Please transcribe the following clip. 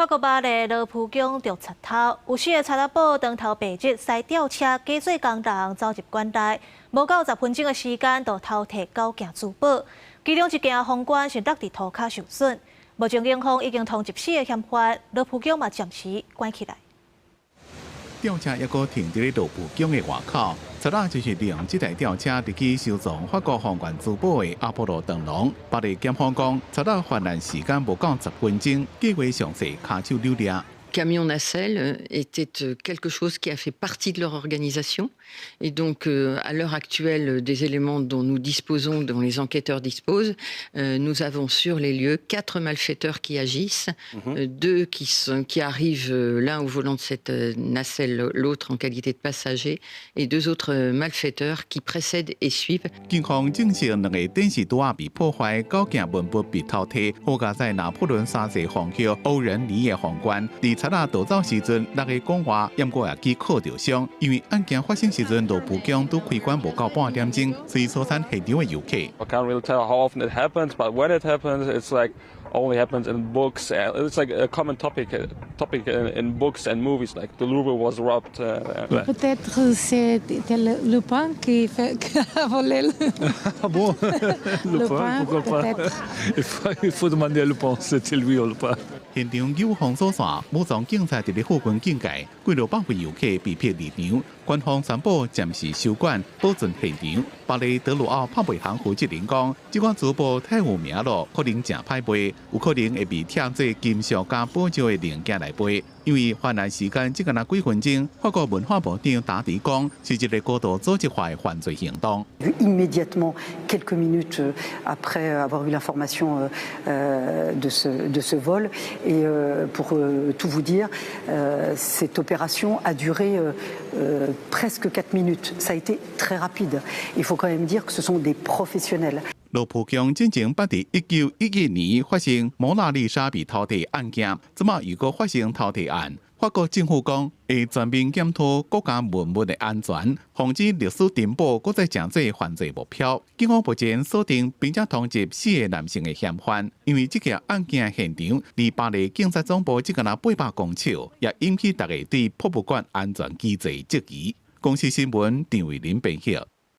法國巴黎羅浮宮著賊偷，有四个賊仔寶當頭白日駛吊車假做工人走入館內，無夠10分鐘的時間就偷提九件珠寶，其中一件皇冠是落佇塗跤受損。目前警方已經通緝四个嫌犯，羅浮宮嘛暫時關起來。吊車猶閣停佇咧羅浮宮的外口，賊仔就是利用這台吊車入去收藏法國皇冠珠寶的阿波羅長廊。巴黎檢方講，賊仔犯案時間無夠10分鐘，計劃詳細跤手扭掠。 Camion nacelle était quelque chose qui a fait partie de leur organisation. Et donc, à l'heure actuelle, des éléments dont nous disposons, dont les enquêteurs disposent, nous avons sur les lieux quatre malfaiteurs qui agissent, deux qui arrivent, l'un au volant de cette nacelle, l'autre en qualité de passager, et deux autres malfaiteurs qui précèdent et suivent. 警方證實兩個電視柱仔被破壞，九件文物被偷提，好佳哉拿破崙三世皇后歐仁妮的皇冠，佇賊仔逃走時陣，六个講話，毋過也去扣著傷。因為案件發生時陣，羅浮宮拄開館無夠半點鐘，所以疏散現場的遊客。 I can't really tell how often it happens, but when it happens, it's like only happens in books. It's like a common topic in books and movies, like the Louvre was robbed. Peut-être c'était Lupin qui a volé le Ah bon? Lupin, pourquoi pas? Peut-être. Il faut demander à Lupin, c'était lui ou pas. 現場有封鎖線，武裝警察佇咧附近警戒，幾落百位遊客被迫離場。官方宣布暫時收館，保存現場。巴黎德魯奧拍賣行負責人講，這款珠寶太有名咯，可能誠歹賣，有可能會被拆做金屬佮寶石的零件來賣。因為犯案時間只干焦幾分鐘，法國文化部長達迪講，是一个高度組織化的犯罪行動。 Immédiatement, quelques minutes après avoir eu l'information de ce vol, et pour tout vous dire, cette opération a duré presque 4 minutes. Ça a été très rapide. Il faut quand même dire que ce sont des professionnels. 羅浮宮進前捌佇1911年發生蒙娜麗莎被偷提案件，這馬又閣發生偷提案。法國政府講會全面檢討國家文物的安全，防止歷史珍寶閣再成做犯罪目標。警方目前鎖定並且通緝四個男性的嫌犯，因為這個案件現場離巴黎警察總部只干焦800公尺，也引起大家對博物館安全機制質疑。公視新聞陳慧琳編譯。